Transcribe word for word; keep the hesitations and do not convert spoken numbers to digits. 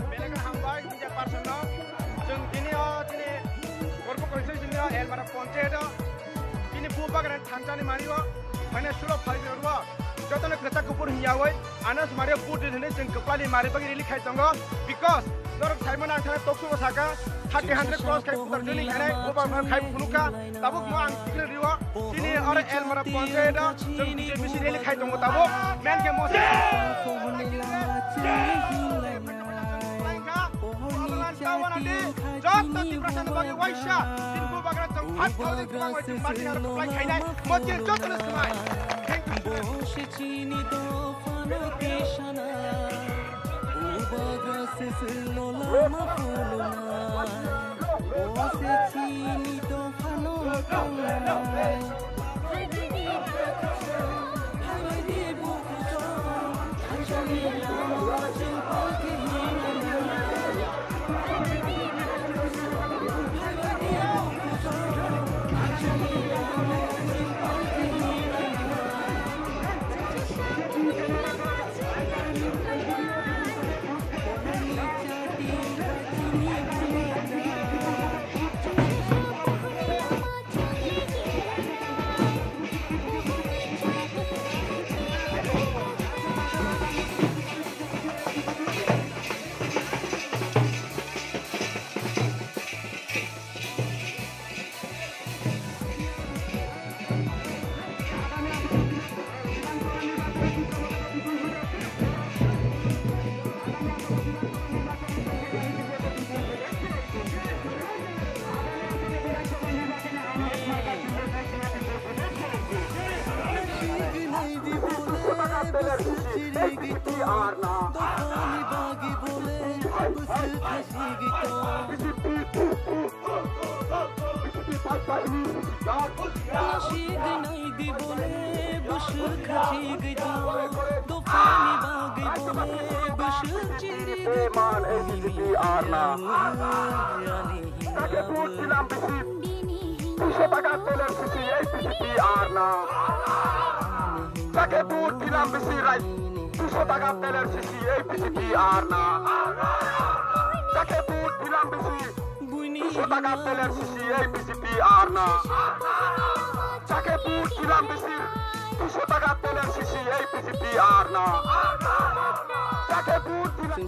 Belai kheno hambai media person no. Chwng tini o tini Kormo Constituency ni o Elmara Panchayat o tini Bubagra thansani mani o phaina sulo phalwi rw jotono kwchak kuphur hiyawi ano sumari vote ri hwnwi chwng kwplani mari bagwi rally khai tongo, because norok saimano ang thani toksugo saka thirty hundred cross khai putar joining khainai, Bubagra khai phunukha. Tabuk mo ang tikri riwo, tini oro Elmara Panchayat o chwng B J P si rally khai tongo tabuk. Men khe mo Joto Tiprasa ni bagwi waisa, tini Bubagra chwng five thousand kwbang bai chwng margin aro kwplai khainai, mo tini joto no swmai. Thank you. Chakhe bud bilam bisi duiso taka teler sisi ei B J P arna. Chakhe bud bilam bisi rai duiso taka teler sisi ei B J P arna. Chakhe bud bilam bisi duiso taka teler sisi ei B J P arna. Chakhe bud bilam bisi duiso taka teler sisi ei B J P arna. Chakhe bud bilam